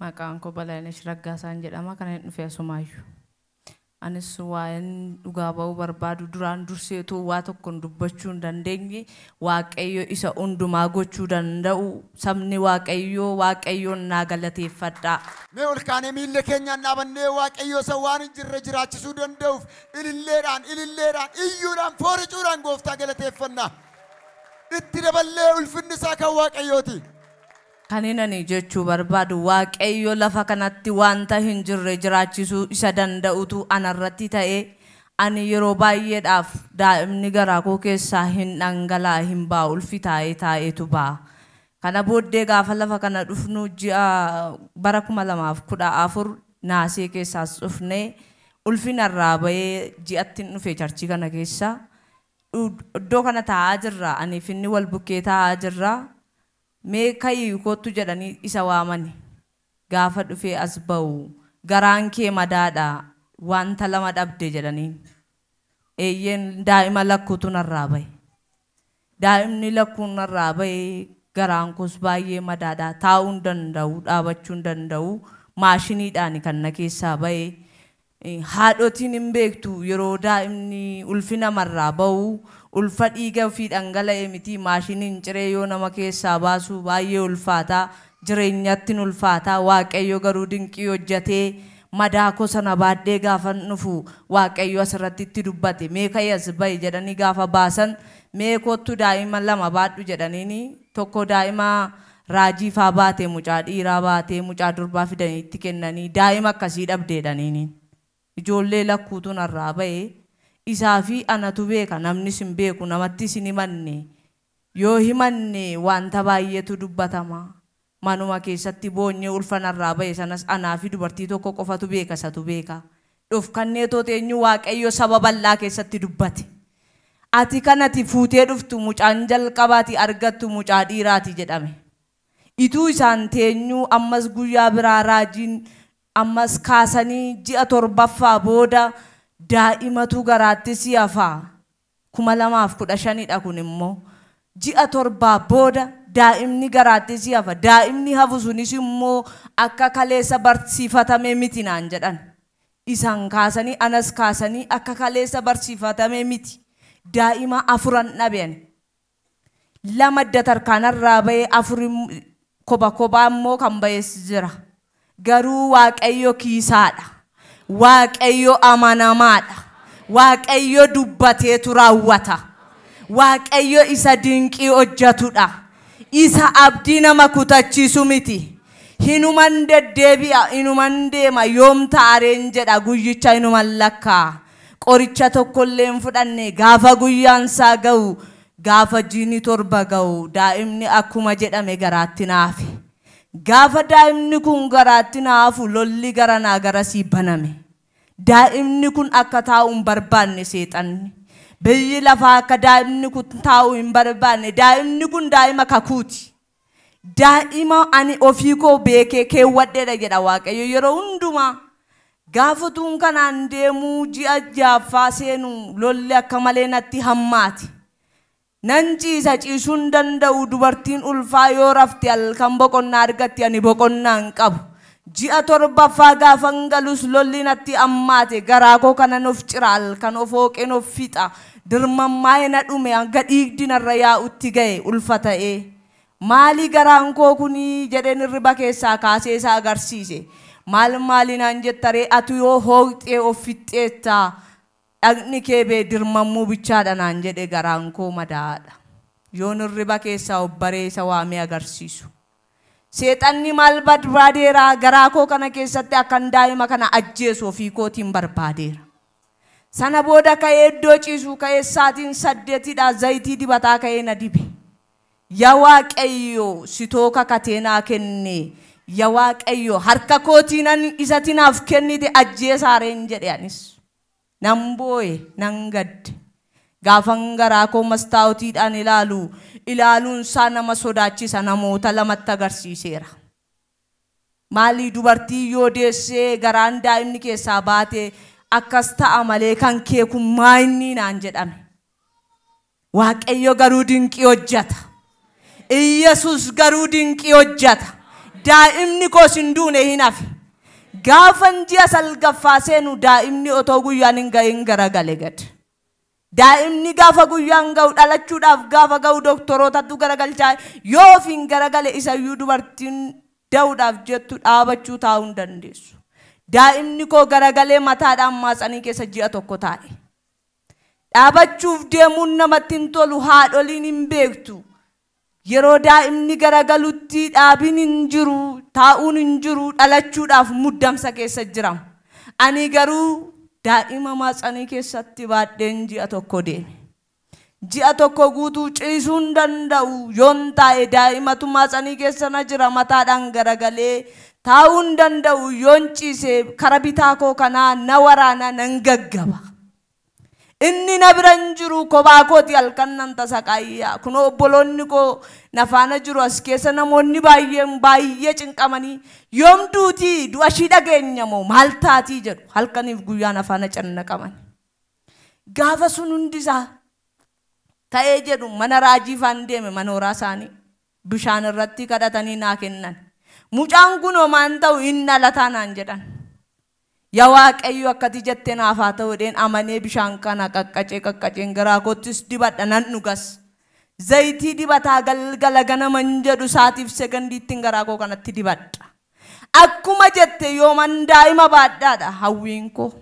Maqaan koo Balaayinesh Raggaasaan jedhama. Kan inni dhufe asumaayyuu. Anis waa'een dhugaa ba'uu barbaadu duraan durseetuu waa tokkoon dubbachuu hin dandeenye Waaqayyo isa hundumaa gochuu danda'u sabni Waaqayyoo Waaqayyoon naa galateeffadhaa. Mee ol kaanee miilla keenyaan dhaabannee Waaqayyo isa waan hin jirre jiraachisuu danda'uuf ililleedhaan ililleedhaan iyyuudhaan fooricuudhaan gooftaa galateeffanna. Itti daballee ulfinni isaa kan Waaqayyooti. Kan inni ani jechuu barbaadu Waaqayyo lafa kanatti wanta hin jirre jiraachisuu isa danda'utu anarratti ta'e ani yeroo baay'eedhaaf daa'imni garaa koo keessaa hin dhangalaa'a hin baa'u ulfi taa'ee taa'eetu ba'a. Kana booddee gaafa lafa kana dhufnu ji'a bara 2014 naasee keessaas dhufnee ulfinarraa ba'ee ji'atti hin dhufe charchii kana keessa. Iddoo kana taa'aa jirra aniif inni wal bukkee taa'aa jirra. Mee ka'ii kottu jedhanii isa waamani. Gaafa dhufee as ba'u garaan kee madaadha wanta lama dhabde jedhanii. Eeyyeen daa'ima lakkuutu narraa ba'e. Daa'imni lakkuun narraa ba'e garaan koos baay'ee madaadha. Taa'uu hin danda'u dhaabachuu hin danda'u maashiniidhaan kan na keessaa ba'e. Haadhotiin hin beektu yeroo daa'imni ulfina namarraa ba'u ulfa dhiiga ofii dhangala'e miti maashiniin ciree yoo nama keessaa baasu baay'ee ulfaataa jireenyatti ulfaataa Waaqayyo garuu dinqii hojjetee madaa koo sana baadhee gaafa dhufu Waaqayyo asirratti itti dubbate mee ka'ii as ba'i jedhanii gaafa baasan mee kottu daa'ima lama baadhu jedhaniini tokko daa'ima raajii faa baate mucaa dhiiraa baate mucaa durbaa fidanii itti kennanii daa'ima akkasii dhabdeedhaniini. Ijoollee lakkuutu narraa ba'e isaa fi anatu beeka namnis hin beeku namattis hin himanne yoo himanne wanta baay'eetu dubbatama manuma keessatti boonyee ulfa narraa ba'e sanas anaa fi dubartii tokko qofatu beeka isatu beeka dhufkannee toote eenyu Waaqayyo saba bal'aa keessatti dubbate ati kanati fuutee dhuftu mucaan jalqabaati argattu mucaa dhiiraati jedhame ituu isaan teenyuu ammas guyyaa biraa raajiin ammas kaasanii ji'a torbaffaa booda daa'imatu garaatti si hafaa 2015dha kun immoo ji'a torbaa booda daa'imni garaatti si hafa daa'imni hafu sunis immoo akka kaleessa barsiifatame miti naan jedhan isaan kaasanii anas kaasanii akka kaleessa barsiifatame miti daa'ima afuran dhabe ani lama datarkaanarraa ba'e afur koba kobaa immoo kan ba'es jira. Garuu Waaqayyo kiisaadha. Waaqayyo amanamaadha. Waaqayyo dubbateetu raawwata. Waaqayyo isa dinqii hojjetudha. Isa abdii nama kutachiisu miti. Hinuman deddeebi'a, hinuman deema, yoom ta'areen jedha guyyicha hinuman lakkaa'a. Qoricha tokkollee hin fudhanne gaafa guyyaan isaa ga'u, gaafa jiini torba ga'u, daa'imni akkuma jedhame garaatti naafe. Gaafa daa'imni kun garaatti naafu lolli gara naa garasii baname. Daa'imni kun akka taa'u hin barbaanne seexanni. Biyyi lafaa akka daa'imni kun taa'u hin barbaanne. Daa'imni kun daa'ima kakuuti. Daa'ima ani ofii koo beekee keewwadheedha jedha Waaqayyo yeroo hundumaa. Gaafa tuun kanaan deemuu ji'a ja'affaa seenu lolli akka malee natti hammaate. Nan ciisa ciisuu hin danda'u dubartiin ulfaa yoo rafte halkan boqonnaa argatti ani boqonnaa hin qabu. Ji'a torbaffaa gaafan galus lolli natti hammaate garaa koo kanan of cira halkan of hooqeen of fixa dirmammaa'ee na dhume hanga dhiigdi narra yaa'utti ga'e ulfa ta'ee. Maali garaan koo kunii jedheen hirriba keessaa kaasee isa agarsiise. Maal maali naan jettaree ati yoo hooqxee of fixxeetta dhaqni kee bee dirmammuu bichaadha naan jedhe garaan koo madaa'aadha. Yoon hirriba keessaa of baree isa waamee agarsiisu. Seexanni maal barbaadeera garaa koo kana keessatti akkan daa'ima kana ajjeesu ofii kootiin barbaadeera. Sana booda ka'ee iddoo ciisu ka'ee sa'aatiin 8dha zayitii dibataa ka'ee na dibe. Yaa Waaqayyo sitoo kakatee naa kenne. Yaa Waaqayyo harka kootiin isatti naaf kennite ajjeesaareen jedhe anis. Nan boo'e nan gadde. Gaafan garaa koo mastaawutiidhaan ilaalu ilaaluun isaa nama sodaachisa namoota lamatti agarsiiseera. Maali dubartii yoo deessee garaan daa'imni keessaa baate akkas ta'a malee kan kee kun maayinni naan jedhame. Waaqayyo garuu dinqii hojjeta. Iyyasuus garuu dinqii hojjeta. Daa'imni koos hin duune hin hafe. Gaafan ji'a salgaffaa seenu daa'imni otoo guyyaan hin ga'in garagale gad. Daa'imni gaafa guyyaan ga'u dhalachuudhaaf gaafa ga'u doktorootatu garagalchaa yoo ofiin garagale isayyuu dubartiin da'uudhaaf jettu dhaabachuu taa'uu hin dandeessu. Daa'imni koo garagalee mataadhaan maatsanii keessa ji'a tokko taa'e. Dhaabachuuf deemuun namatti hin tolu haadholiin hin beektu. Yeroo daa'imni garagalutti dhaabiin hin jiru, taa'uun hin jiru, dhalachuudhaaf muddamsa keessa jira. Ani garuu daa'ima maatsanii keessatti baadheen ji'a tokko deeme. Ji'a tokko guutuu ciisuu hin danda'u. Yoon taa'e daa'imatu maatsanii keessa na jira mataadhaan garagalee taa'uu hin danda'u. Yoon ciise kara bitaa koo kanaa na waraana nan gaggaba. Inni na bira hin jiru kophaa kooti halkan nan tasaqaayyaa. Kunoo obboloonni koo na faana jiru as keessa namoonni baay'een baay'ee cinqamanii yoom duutii du'a ishii dhageenya moo maal taatii jedhu halkaniif guyyaa na faana cannaqaman. Gaafa sun hundisaa ta'ee jedhu mana raajii faan deeme manooraa isaanii bishaan irratti kadhatanii naa kennan. Mucaan kun homaan ta'u hin dhalataa naan jedhan. Yaa Waaqayyo akkati jettee naaf haa ta'u jedheen amanee bishaan kana qaqqacee qaqqaceen garaa koottis dibadha nan dhugas. Zayitii dibataa galgala ganaman jedhu saatiif sekondiittiin garaa koo kanatti dibadha. Akkuma jette yooman daa'ima baadhaadha hawwiin koo.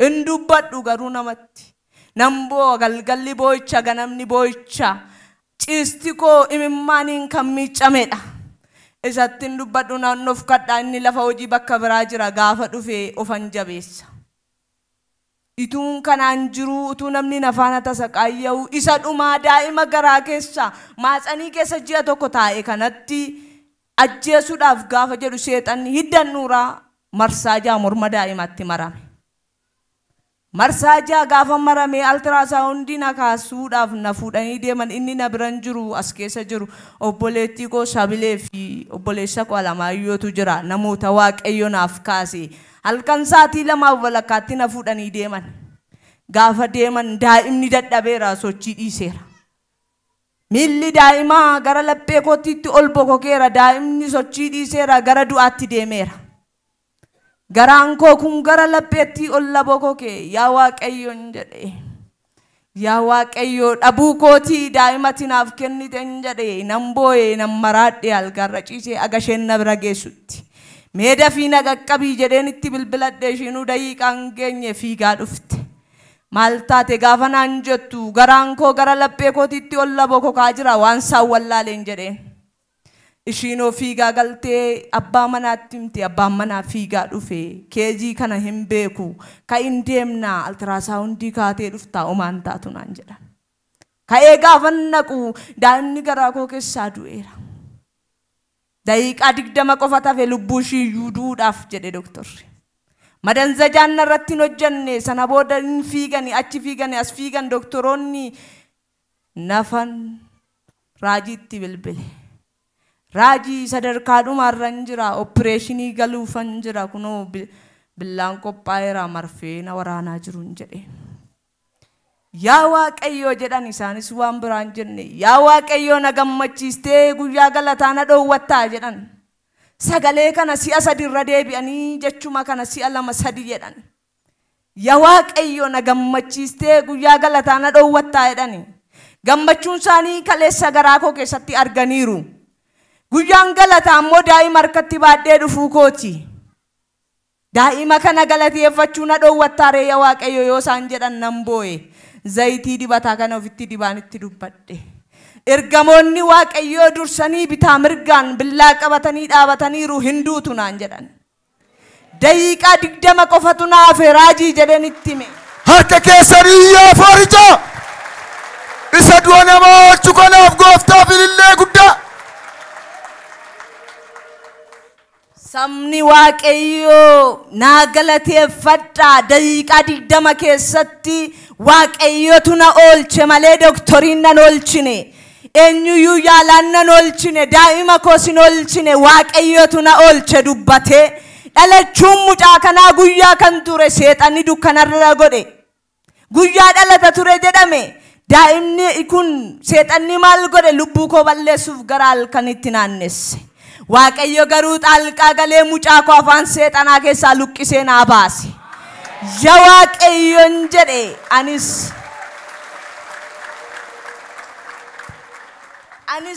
Hin dubbadhu garuu namatti. Nan boo'a galgalli boo'icha ganamni boo'icha. Ciisti koo imimmaaniin kan miicamedha. Isatti hin dubbadhu naannoof kadhaa inni lafa hojii bakka biraa jira gaafa dhufee ofan jabeessa. Ituun kanaan jiru utuu namni na faana tasaqaayya'u isa dhumaa daa'ima garaa keessa maatsanii keessa ji'a tokko taa'e kanatti ajjeesuudhaaf gaafa jedhu seexanni hiddan nuuraa marsaa ja'a morma daa'imaatti marame. Marsaa ja'a gaafa marame altiraasaawundii na kaasuudhaaf na fuudhanii deeman inni na biran jiru as keessa jiru obboleettii koo Sabilee fi obboleessa koo Alamaayyootu jira namoota Waaqayyo naaf kaase. Halkan sa'aatii lamaaf walakkaatti na fuudhanii deeman. Gaafa deeman daa'imni dadhabeera sochii dhiiseera. Miilli daa'imaa gara laphee kootiitti ol bokokeera daa'imni sochii dhiiseera gara du'aatti deemeera. Garaan koo kun gara lapheetti ol bokoke yaa Waaqayyoon jedhe. Yaa Waaqayyo dhabuu kootii daa'imati naaf kennite jedhe nan boo'e nan maraadhe algaarra ciisee aga isheen na bira geessutti. Mee dafii na qaqqabii jedheen itti bilbiladhe ishiinuu daqiiqaan geenye fiigaa dhufte. Maal taate gaafa naan jettu garaan koo gara laphee kootiitti ol bokokaa jira waan isaan wallaaleen jedheen. Ishiinoo fiigaa galtee abbaa manaatti himte abbaan manaa fiigaa dhufe keejii kana hin beeku ka'in deemnaa altiraasaawundii kaatee dhuftaa omaan taatu naan jedhan. Ka'ee gaafa naqu daa'imni garaa koo keessaa du'eera. Daqiiqaa 20 qofa tafe lubbuu ishii iyyuu du'uudhaaf jedhe doktorri. Madanzajaan narratti hin hojjenne sana booda hin fiigani achi fiigani as fiigan doktoroonni nafan raajiitti bilbile. Raajii sadarkaa dhumaarra hin jira opereeshinii galuufan jira kunoo billaan qophaa'eera marfee na waraanaa jiru hin jedhe. Yaa Waaqayyo jedhan isaanis waan biraan jenne yaa Waaqayyo na gammachiistee guyyaa galataa na dhoowwattaa jedhan. Sagalee kana si'a sadiirra deebi'anii jechuma kana si'a 2 3 jedhan. Yaa Waaqayyo na gammachiistee guyyaa galataa na dhoowwattaa jedhani. Gammachuun isaanii kaleessa garaa koo keessatti arganiiru. Guyyaan galataa immoo daa'ima harkatti baadhee dhufuu kooti. Daa'ima kana galateeffachuu na dhoowwattaa ree yaa Waaqayyo yoo isaan jedhan nan boo'e. Zayitii dibataa kana ofitti dibaan itti dubbadhe. Ergamoonni Waaqayyoo dursanii bitaa mirgaan billaa qabatanii dhaabataniiru hin duutu naan jedhan. Daqiiqaa 20 qofatu naaf raajii jedheen itti hime. Harka keessanii yaa fooricha! Isa du'a nama oolchu kanaaf gooftaaf ilillee guddaa. Sabni Waaqayyoo naa galateeffadhaa daqiiqaa 20 keessatti Waaqayyotu na oolche malee doktoriin nan oolchine. Eenyuyyuu yaalaan nan oolchine daa'ima koos hin oolchine Waaqayyotu na oolche dubbatee dhalachuun mucaa kanaa guyyaa kan ture seexanni dukkanarra godhe. Guyyaa dhalata ture jedhame daa'imni kun seexanni maal godhe lubbuu koo balleessuuf gara halkanitti naannesse. Waaqayyo garuu xaalqaa galee mucaa koo afaan seexanaa keessaa luqqisee naa baase. Yaa Waaqayyoon jedhe anis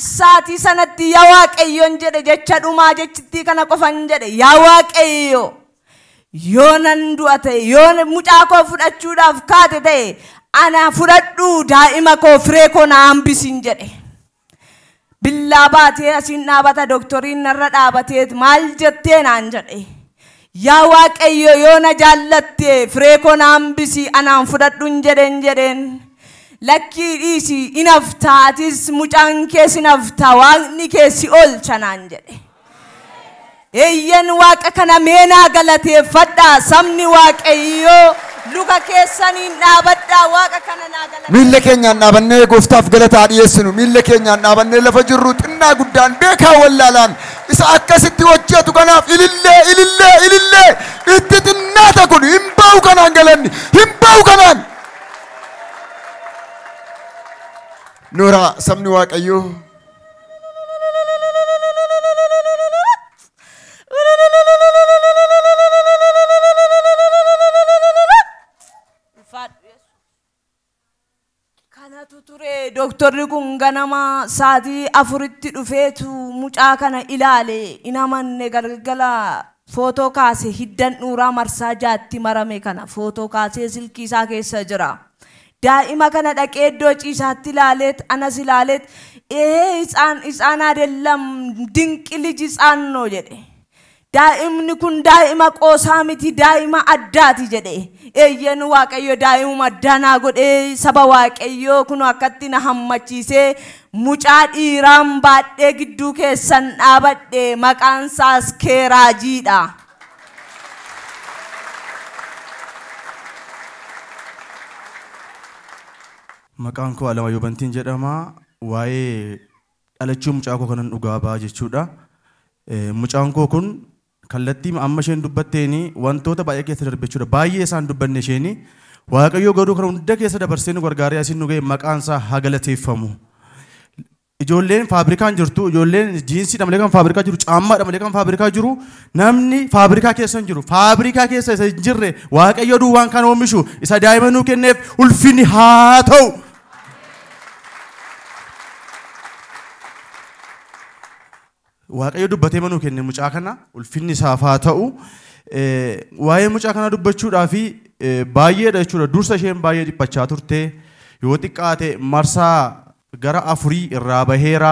saatii sanatti yaa Waaqayyoon jedhe jecha dhumaa jechittii kana qofan jedhe yaa Waaqayyo yoo nan du'a ta'e yoo mucaa koo fudhachuudhaaf kaate ta'e ana fudhadhu daa'ima koo firee koo na hambisiin jedhe. Billaa baatee asiin dhaabata dooktoriin narra dhaabatee maal jettee naan jedhe. Yaa Waaqayyo yoo na jaallatte firee koo na hambisi anaan fudhadhuun jedheen jedheen. Lakkii dhiisi inaftaa atis mucaan kees inaftaa waaqni keessi oolcha naan jedhe. Eeyyan waaqa kana meenaa galateeffadhaa sabni Waaqayyoo luka keessaniin dhaabadhaa waaqa kana naa galateeffadhaa. Miilla keenyaan dhaabannee gooftaaf galataa dhiyeessinu miilla keenyaan dhaabannee lafa jirru xinnaa guddaan beekaa wallaalaan isa akkasitti hojjetu kanaaf ilillee ilillee ilillee itti xinnaata kun hin ba'u kanaan galanni hin ba'u kanaan. Noora sabni Waaqayyoo. Kanatu ture dooktorri kun ganama sa'aatii 4tti dhufeetu mucaa kana ilaale hin amanne galgala footoo kaase hiddan dhuuraa marsaa 6tti marame kana footoo kaasee silkii isaa keessa jira. Daa'ima kana dhaqee iddoo ciisaatti ilaaleet anas ilaaleet isaan adellam dinqi liji isaannoo jedhe. Daa'imni kun daa'ima qoosaa miti daa'ima addaati jedhe. Eeyyan Waaqayyo daa'imuma addaa naa godhee saba Waaqayyoo kun akkatti na hammachiisee mucaa dhiiraan baadhee gidduu keessan dhaabadhe maqaan isaas Keeraajiidha. Maqaan koo Alamayyoo Bantiin jedhama. Waa'ee dhalachuu mucaa koo kanan dhugaa ba'a jechuudha. Mucaan koo kun kallattii amma isheen dubbatteeni wantoota baay'ee keessa darbe jechuudha. Baay'ee isaan dubbanne isheeni Waaqayyo garuu kana hunda keessa dabarsee nu gargaaree asiin nu ga'e maqaan isaa haa galateeffamu. Ijoolleen faabrikaan jirtu, ijoolleen jiinsiidha malee kan faabrikaa jiru, caammaadha malee kan faabrikaa jiru, namni faabrikaa keessa hin jiru. Faabrikaa keessa isa hin jirre Waaqayyo duwwaan kan oomishu isa daa'ima nuu kenneef ulfinni haa ta'u. Waaqayyo dubbatee manuu kenne mucaa kana ulfinni isaaf haa ta'u. Waa'ee mucaa kana dubbachuudhaaf baay'eedha jechuudha. Dursa isheen baay'ee dhiphachaa turte yoo xiqqaate marsaa gara 4 irraa baheera.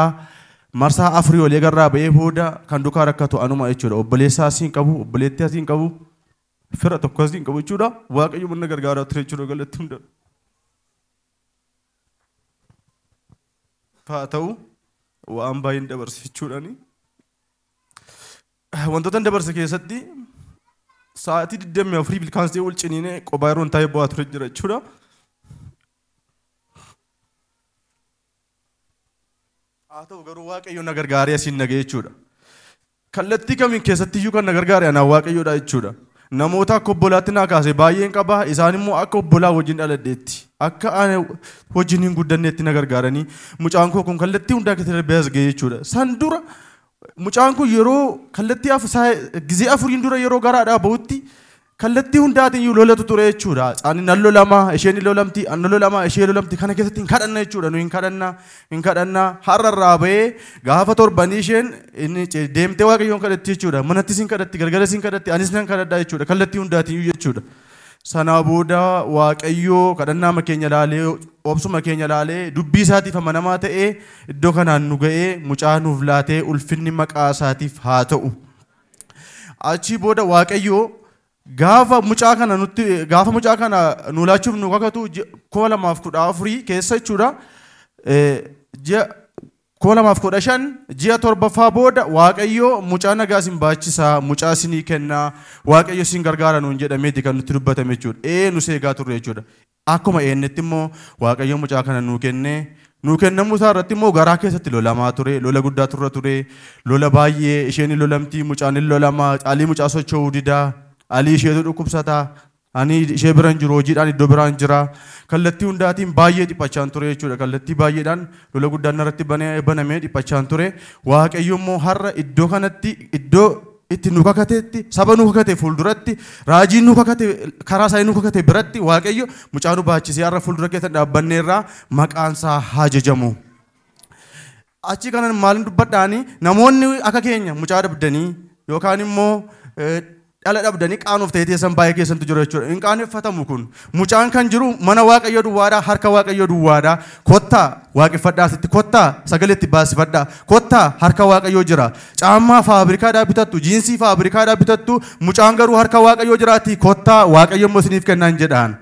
Marsaa 4 olii garraa bahee booda kan dukaa rakkatu anuma jechuudha. Obboleessaa asiin qabu, obboleettii asiin qabu, fira tokko asiin qabu jechuudha. Waaqayyo mana gargaaraa ture jechuudha galatti hunda. Haa ta'u waan baay'een dabarse jechuudhaani. Wantoota dabarse keessatti sa'aatii 24 bilkaansee wal ciniinee qophaa yeroo taa'ee bu'aa ture jira jechuudha. Haa ta'u garuu Waaqayyo na gargaaree asiin na ga'e jechuudha. Kallattii kamiin keessatti iyyuu kan na gargaare anaan Waaqayyoodha jechuudha. Namoota akka obbolaatti naa kaase baay'een qaba. Isaan immoo akka obbolaa wajjin dhaladheetti. Akka ani wajjin hin guddanneetti na gargaaranii mucaan koo kun kallattii hundaa keessa darbee as ga'e jechuudha. San dura mucaan kun yeroo kallattii gizee 4 dura yeroo garaadhaa ba'utti kallattii hundaatiin iyyuu lolatu ture jechuudha. Ani nan lolama, isheen lolamti, ani lolama, ishee lolamti. Kana keessatti hin kadhanna jechuudha. Nu hin kadhanna, hin kadhanna. Har'arraa ba'ee gaafa torbanii isheen inni deemtee Waaqayyoon kadhatti jechuudha. Manattis hin kadhatti, galgalas hin kadhatti, anis nan kadhadha jechuudha. Kallattii hundaatiin iyyuu jechuudha. Sanaa booda Waaqayyoo kadhannaa keenya ilaalee, obsuma keenya ilaalee, dubbii isaatiif amanamaa ta'ee iddoo kanaan nu ga'ee mucaa nuuf laatee ulfinni maqaa isaatiif haa ta'u. Achii booda Waaqayyoo gaafa mucaa kana nutti gaafa mucaa kana nu laachuuf nu kakatu 2014 keessa jechuudha. Ji'a 2015 ji'a 7ffaa booda Waaqayyo mucaa nagaa isin baachisaa, mucaa isinii kennaa, Waaqayyo isin gargaara nuun jedhameeti kan nutti dubbatame jechuudha. Nu seegaa turre jechuudha. Akkuma eennetti immoo Waaqayyo mucaa kana nuu kennee nuu kennamuu isaa irratti immoo garaa keessatti lolamaa ture, lola guddaa turre ture, lola baay'ee isheen lolamti, mucaan hin lolama, caalii mucaa socho'uu didaa, alii isheetu dhukkubsataa, Ani ishee bira hin jiru, hojiidhaan iddoo biraan jira. Kallattii hundaatiin baay'ee dhiphachaan ture jechuudha. Kallattii baay'eedhaan lola guddaan narratti banamee dhiphachaan ture. Waaqayyo immoo har'a iddoo kanatti, iddoo itti nu kakateetti, saba nu kakate fuulduratti, raajii nu kakate, karaa isaa nu kakate biratti Waaqayyo mucaa nu baachisee har'a fuuldura keessan dhaabbanneerraa, maqaan isaa haa jajamu. Achi kanan maalin dubbadhaani, namoonni akka keenya mucaa dhabdanii yookaan immoo dhala dhabdanii qaanuuf ta'ee teessan baay'ee keessantu jiru jechuudha. Hin qaaneffatamu kun. Mucaan kan jiru mana Waaqayyoo duwwaadhaa, harka Waaqayyoo duwwaadhaa. Kottaa waaqeffadhaa asitti, kottaa sagalee itti baasifadhaa, kottaa harka Waaqayyoo jira. Caammaa faabrikaadhaa bitattu, jiinsii faabrikaadhaa bitattu, mucaan garuu harka Waaqayyoo jiraati, kottaa, Waaqayyo immoo isiniif kennaan jedhaan.